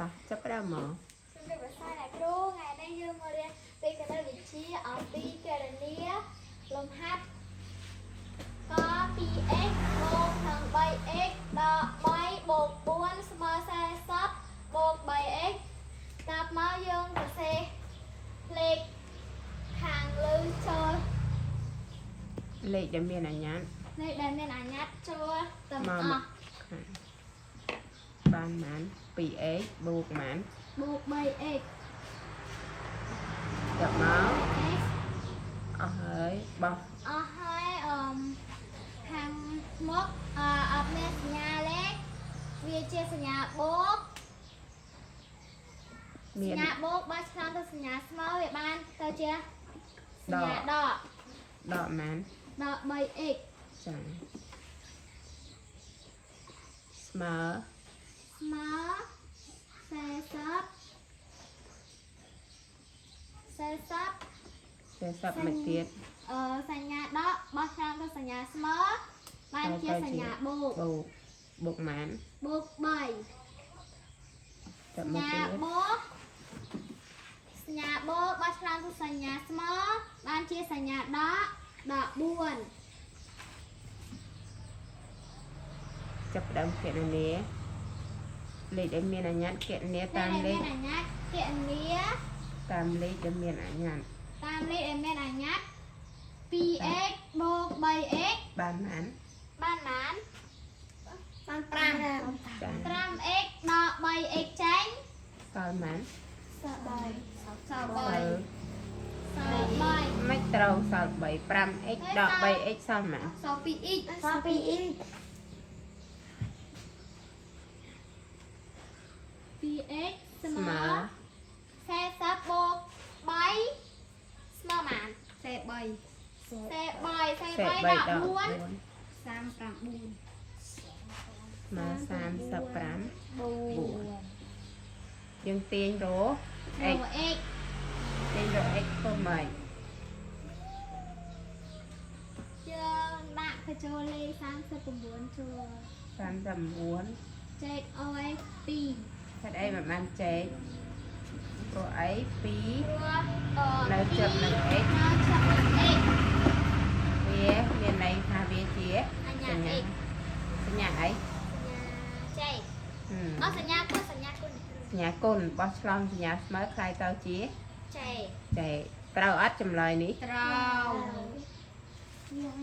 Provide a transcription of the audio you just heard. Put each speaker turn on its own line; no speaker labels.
តោះចាប់ផ្ដើមមក
ជំរាបសួរអ្នកគ្រូថ្ងៃនេះយើងមករៀនពីគណិតវិទ្យាអំពីគណនាលំហាត់ក 2x បូកនឹង 3x ដក3បូក4ស្មើ40បូក 3x តាមមកយើងសរសេរលេខខាងលើចូល
លេខដែលមានអញ្ញាត
លេខដែលមានអញ្ញត្តិចូលទាំង
មក
អស់
ខាងបានប៉ុន្មាន 2x បូកប៉ុន្មាន
បូក 3x
ចាប់មក
x
អស់ហើយបោះ
អស់ហើយអឺមខាងមុខអត់មានសញ្ញាលេខវាជាសញ្ញាបូកស
មាន
ញ្ញាបូកបើឆ្លងទៅសញ្ញាស្មើវាបានទៅជាសញ្ញាដក
ដកប៉ុន្មាន
ដក 3x
ចាស្មើ
ស្មើ40 40
40មិនទៀត
សញ្ញាដកបើឆ្លងទៅសញ្ញាស្មើបានជាសញ្ញាបូក
បូកបូកប៉ុន្មាន
បូក3
ចាប់
សញ្ញា
មកទៀត
បូកសញ្ញាបូកបើឆ្លងទៅសញ្ញាស្មើបានជាសញ្ញាដកដក4
ចាប់ផ្ដើមគណនាលេខដែលមានអញ្ញាតគណនាតាមលេខ
ដែលមានអញ្ញត្តិគណនា
តាមលេខដែលមានអញ្ញាត
តាមលេខដែលមានអញ្ញត្តិ 2x បូក 3x
បានប៉ុន្មាន
បានប៉ុន្មានបាន5
ចា
5x ដក 3x ចេញ
សល់ប៉ុន្មាន
សល់3សល់3សល់3
មិនត្រូវសល់3 5x ដក 3x សល់ប៉ុន្មាន
សល់ 2x
សល់ 2x
2x ស្
ស្
មើ
មើ
40បូក3ស្មើប៉ុន្មាន
43
43
សេ
43
3
ដក
ដក
4
4
39
ស្មើ35 4យើងទាញរក x
រក x
ទាញរក x ធ្វើម៉េច
យើងដាក់បញ្ចូលលេខ39ចូល
39
ចែកឲ្យ2
ហេតុអីមិនបានចែកព្រោះអី2
ព្រោះ
នៅជាប់នឹង x
នៅជាប់នឹង x
វាមានន័យថាវាជា
អញ្ញាត x
សញ្ញាអី
សញ្ញាចែក
ហឹម
អត់សញ្ញាគុណសញ្ញាគុណ
សញ្ញាគុណបោះឆ្លងសញ្ញាស្មើคล้ายទៅជា
ចែក
ចែកត្រូវអត់ចម្លើយនេះ
ត្រូវ
យើង